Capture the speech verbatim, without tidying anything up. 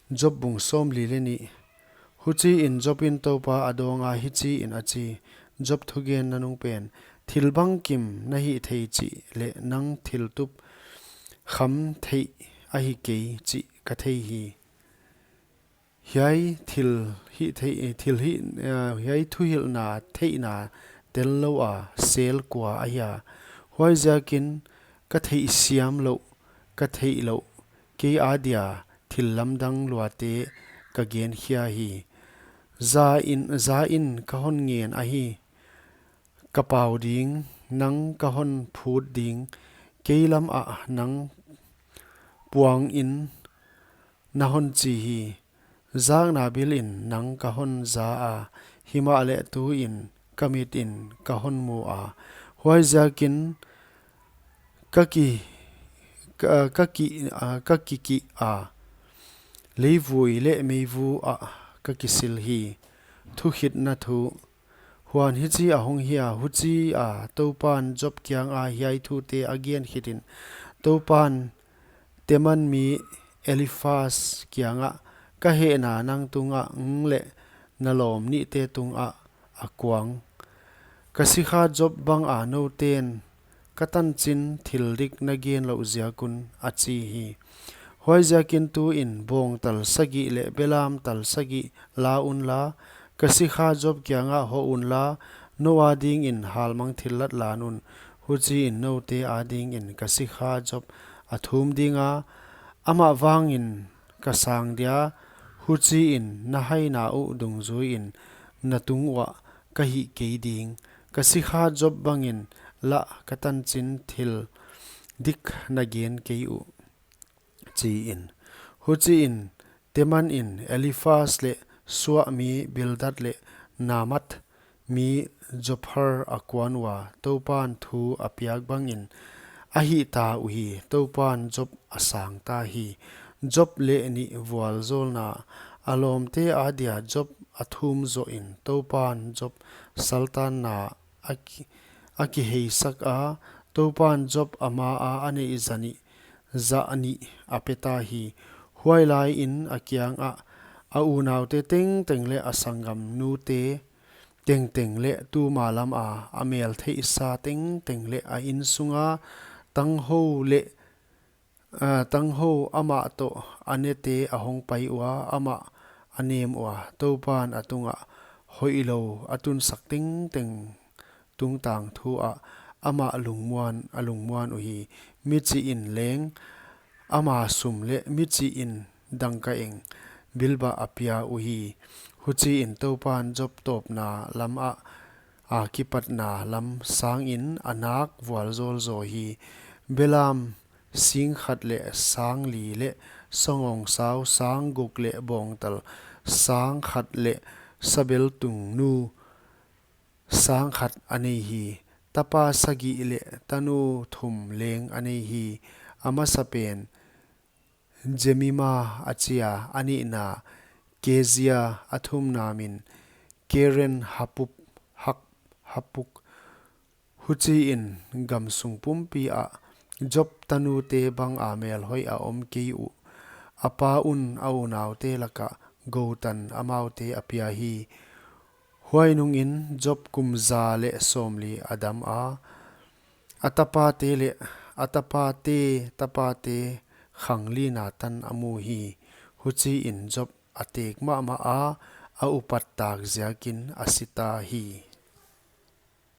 Job bung sawmli leh nih. Huchiin Jobin Toupa a dawnga hichiin a chi: Job thugen nanungpen, thil bangkim na hih thei chih leh nang thil tup kham theih ahi kei chih ka thei hi. Hiai thil hih thei, thil hih, eh, hiai thuhilhna theihna tel loua sel kua ahia? Huaiziakin ka theihsiam louh, ka theih louh, kei adia thil lamdang luate ka genkhia hi. Za in, za in ka hon ngen ahi, ka pau ding, nang ka hon phut ding, kei lamah nang puangin na hon chi hi. Zakna bilin nang ka hon za a, himahleh tuin ka mitin ka hon mu a. Huaiziakin ka ki, ka, ka ki, ah, ka kikih a, leivui leh meivu ah ka kisil hi. Thukhitna thu. Huan hichi ahong hia, huchia Toupan Job kianga hiai thute a gen khitin, Toupan Teman mi Eliphaz kiangah, ka hehna nang tungah leh na lawm nihte tungah a kuang, ka sikha Job banga nouten ka tanchin thil dik na gen louh ziak un, a chi hi. Huaiziakin tuin bawngtal sagih leh belam tal sagih la unla, ka sikha Job kiangah hoh unla, nou adingin halmang thillat lan un. Huchiin noute adingin ka sikha Job a thum dinga, amah vangin ka sang dia, huchiin na haina uh dungjuiin na tung uah ka hih kei ding. Ka sikha Job bangin lah ka tanchin thil dik na gen kei uh, chiin. Huchiin Teman in Eliphaz leh Suah mi Bildad leh Naamath mi Zophar a kuan ua, Toupan thu a piak bangin a hihta uhi. Toupan Job a sangta hi. Job leh nih vualzawlna. A lawmte adia Job a thum zohin Toupan Job saltanna a ki, a kiheisak a, Toupan Job a maa a neih zanih, zanih a peta hi. Huailaiin a kiangah a unaute tengteng leh a sanggamnute tengteng leh tuma lama a mel theihsa tengteng leh a insunga tanghou leh, ah, tanghou amah toh a nete a hongpai ua, amah a nem ua, Toupan a tungah hoihlou a tunsak tengteng tungtang thu ah amah lungmuan, a lungmuan uhi. Michih in leng ama sum leh michih in dangkaeng bilbah a pia uhi. Huchiin Toupan Job tawpna lamah, a kipatna lam sangin a nak vualzawl zaw hi. Belam sing khat leh sang li leh sangawngsau sang guk leh bawngtal sang khat leh sabeltung nu sang khat a nei hi. Tapa sagih leh tanu thum leng a nei hi. A masapen Jemima a chi a, a nihna Kezia, a thumna min Keren Hapup, Hak, Hapuk. Huchiin gamsung pumpi ah Job tanute banga melhoih a om kei uh. A pa un a unaute lakah goutan amaute a pia hi. Huai nungin Job kum za leh sawmli a dam a, a tapate leh a tapate tapate khang lina tan a mu hi. Huchiin Job a tek mahmah a, a upat tak ziakin a sita hi.